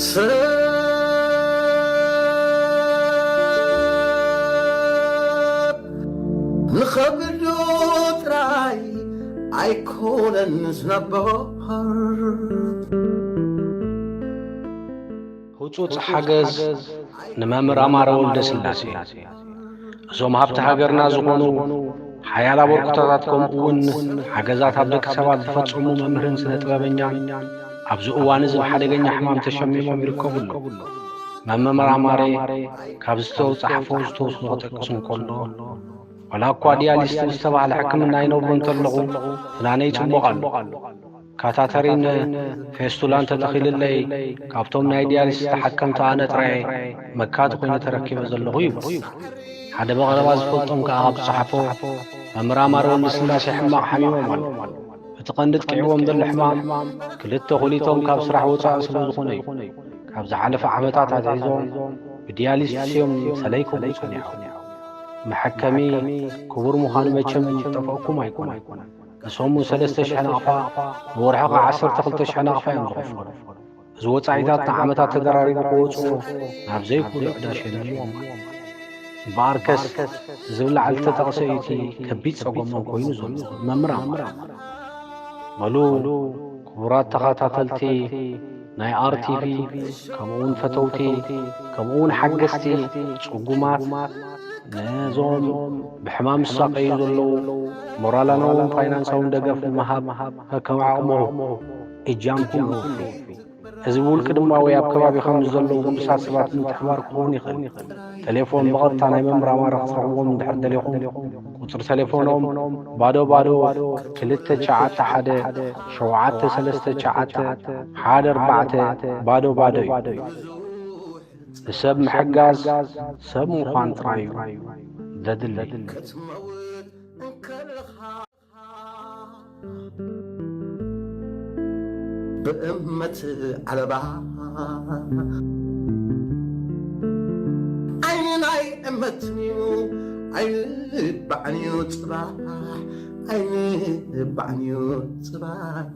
ሰብ ንኸብዱ ጥራይ ኣይኮነን ዝነብር። ህጹጽ ሓገዝ ንመምህር ኣማረ ወልደስላሴ። እዞም ሃብቲ ሃገርና ዝኾኑ ሓያል ኣበርክቶታት ከምኡ እውን ሓገዛት ኣብ ደቂ ሰባት ዝፈጸሙ መምህርን ስነ ጥበበኛን ኣብዚ እዋን እዚ ብሓደገኛ ሕማም ተሸሚሞም ይርከቡ ኣለዉ። መምህር ኣማረ ካብ ዝተጻሕፎ ዝተወስኑ ክጠቅስ እንከሎ ዋላ እኳ ዲያሊስት ዝተባህለ ሕክምና ይነብሮ እንተለኹ ፍናነይ ጽቡቕ ኣሎ። ካታተሪን ፌስቱላን ተተኺልለይ ካብቶም ናይ ዲያሊስ ተሓከምቲ ኣነ ጥራየ መካቲ ኮይነ ተረኪበ ዘለኹ ይብሉ። ሓደ ብቐረባ ዝፈልጦም ከኣ ካብ ዝጸሓፎ መምህር ኣማረ ወልደስላሴ ሕማቕ ሓሚሞም ኣሎ። እቲ ቀንዲ ጥቂዕዎም ዘሎ ሕማም ክልተ ኮሊቶም ካብ ስራሕ ወጻኢ ስለ ዝኾነ እዩ። ካብ ዝሓለፈ ዓመታት ኣትሒዞም ብዲያሊሲስ እዮም ሰለይ ክብሉ ጸኒሖም። መሐከሚ ክቡር ምዃኑ መቸም ዝጠፍኣኩም ኣይኮነን። ንሰሙን ሰለስተ ሽሕ ናቕፋ፣ ንወርሒ ኸዓ ዓሰርተ ክልተ ሽሕ ናቕፋ እዮም ዝኸፍሉ። እዚ ወጻኢታት ንዓመታት ተደራሪቡ ክወጽኦ ናብ ዘይክእሉ ዕዳ ሸሚምዎም ኣሎ። እምበኣርከስ እዚ ብላዕሊ ዝተጠቕሰ እዩ እቲ ከቢድ ጸገሞም ኮይኑ ዘሎ። መምህር ኣማረ በሉ ክቡራት ተኸታተልቲ ናይ ኣርቲቪ ከምኡውን ፈተውቲ ከምኡውን ሓገዝቲ ጽጉማት ነዞም ብሕማም ዝሳቐዩ ዘለዉ ሞራላናውን ፋይናንሳውን ደገፍ ንምሃብ ከከም ዓቕምኹም እጃምኩም ኣውፍዩ። እዚ ብውልቂ ድማ ወይ ኣብ ከባቢኻ ምስ ዘለዉ ቅዱሳት ሰባት ምትሕብባር ክኸውን ይኽእል። ቴሌፎን ብቐጥታ ናይ መምህር ኣማረ ክትረኽብዎም እንድሕር ደሊኹም ቁጽሪ ቴሌፎኖም ባዶ ባዶ ክልተ ትሽዓተ ሓደ ሸውዓተ ሰለስተ ትሽዓተ ሓደ ኣርባዕተ ባዶ ባዶ እዩ። ንሰብ ምሕጋዝ ሰብ ምዃን ጥራይ እዩ ዘድሊ። ብእመት ዓለባ ዓይኒ ናይ እመትንዩ ኣይባዕንዩ ጽባሕ ኣይባዕንዩ ጽባሕ